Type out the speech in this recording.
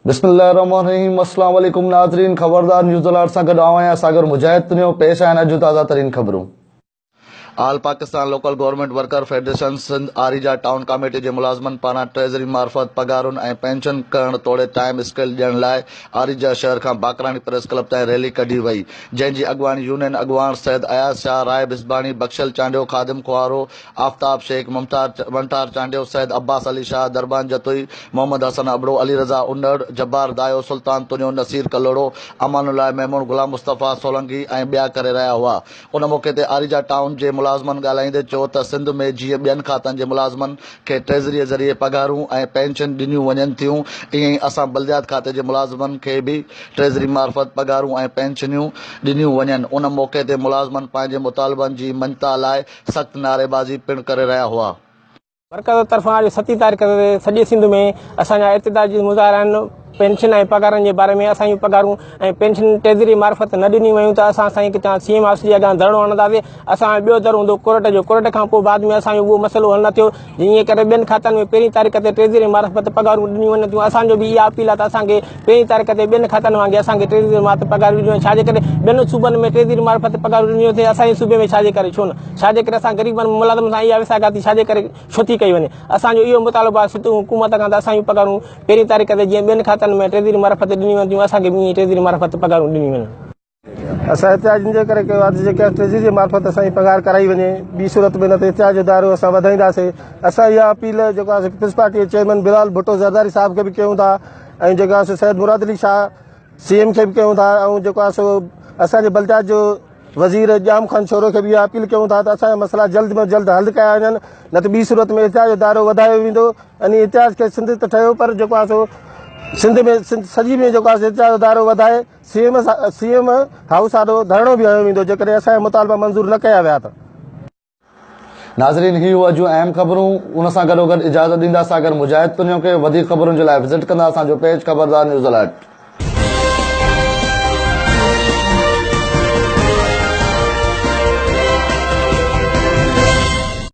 بسم الله الرحمن الرحيم السلام عليڪم ناظرين خبردار نيوز الرٽ سان گڏ آئون آهيان ساگر مجاهد تنيو پيش آهن اڄ جون تازه ترين خبرون. All Pakistan local government worker federation Sindh Areja town committee جي ملازمن پاران ٽريزري معرفت پگهارن ۽ پينشن ڪرڻ توڙي ٽائيم اسڪيل ڏيڻ لاء آريجا شهر کان باقراڻي پريس ڪلب تائين ريلي ڪڍي وئي جنهن جي اڳواڻي يونين اڳواڻ سيد اياز شاهه، راء ڀسباڻي، بخشل چانڊيو، خادم کوهارو، آفتاب شيخ، منٺار چانڊيو، سيد عباس علي شاهه، دربان جتوئي، محمد حسن ابڙو، علي رضا انڙ، جبار دايو، سلطان تنيو، نصير ڪلهوڙو، امان الله ميمڻ، غلام مصطفيٰ سولنگي ۽ ٻيا ڪري رهيا هئا. ان موقعي تي آريجا ٽائون جي ملازمن ڳالهائيندي چيو ته سنڌ ۾ جيئن ٻين کاتن جي ملازمن کي ٽريزريء ذريعي پگهارون ۽ پينشن ڏنيون وڃن ٿيون ائين ئي اسان بلديات کاتي جي ملازمن کي به ٽريزري معرفت پگهارون ۽ پينشنيون ڏنيون وڃن. ان موقعي تي ملازمن پنهنجي مطالبن جي مڃتا لاء سخت نعريبازي پڻ ڪري رهيا هئا. مرڪز طرفان اڄ ستين تاريخ تي سڄي سنڌ ۾ اسان جا احتجاجي مظاهرا آهن پينشن ۽ پگهارن جي باري ۾ اسان جون پگهارون ۽ پينشن ٽريزري معرفت نه ڏنيون ويون ته اسان سائين ڪٿان سي ايم آفيس جي اڳيان ڌرڻو هڻنداسين اسان جو ٻيو در هوندو ڪورٽ جو ڪورٽ کان پوء بعد ۾ اسان جو اهو مسئلو حل نه ٿيو جيئن ڪري ٻين کاتن ۾ پهرين تاريخ تي ٽريزري معرفت پگهارون ڏنيون وڃن ٿيون اسان جو به اها اپيل آهي ته اسان کي پهرين تاريخ تي ٻين کاتن وانگي اسان کي ٽريزري معرفت پگهارون ڏنيون وڃن ڇا جي ڪري ٻين صوبن ۾ ٽريزري معرفت پگهارون ڏنيون ٿي اسان جي صوبي ۾ ڇا جي ڪري ڇو نه ڇا جي ڪري اسان غريبن ملازمن سان اها ويساهه ڇا جي ڪري ڇو ٿي ڪئي وڃي؟ اسان جو اهو مطالبو آهي سنڌ حڪومت کان ته اسان جون پگهارون پهرين تاريخ تي جيئن ٻين کاتن ۾ ٽريزري معرفت ڏنيون وڃن ٿيون اسان کي به ائين ٽريزري معرفت پگهارون ڏنيون وڃن. اسان احتجاج ان جي ڪري ڪيو آهي ته جيڪا ٽريزري جي معرفت اسان جي پگهار ڪرائي وڃي ٻي صورت ۾ نه ته احتجاج جو دائرو اسان وڌائينداسين اسان اها اپيل جيڪو آهي پيپلز پارٽي جي چيئرمين بلاول ڀٽو زرداري صاحب کي به ڪيون ٿا ۽ جيڪو آهي سيد مراد علي شاهه سي ايم کي به ڪيون ٿا ۽ جيڪو آهي سو اسان جي بلديات جو وزير ڄام خان شورو کي به اها اپيل ڪيون ٿا ته اسان جا مسئلا جلد ۾ جلد حل ڪيا وڃن نه ته ٻي صورت ۾ احتجاج جو دائرو وڌايو ويندو ۽ احتجاج کي سنڌ ته ٺهيو پر جيڪو آهي سو سنڌ ۾ سنڌ سڄي ۾ جيڪو آهي احتجاج جو دائرو وڌائي C M C M house آڏو ڌرڻو به هنيو ويندو جيڪڏهن اسان جا مطالبا منظور نه ڪيا ويا ته. ناظرين هي هو اڄ جون اهم خبرون ان سان گڏوگڏ اجازت ڏيندا ساگر مجاهد تنيو کي وڌيڪ خبرن جي لاء وزٽ ڪندا اسان جو پيج خبردار نيوز الرٽ.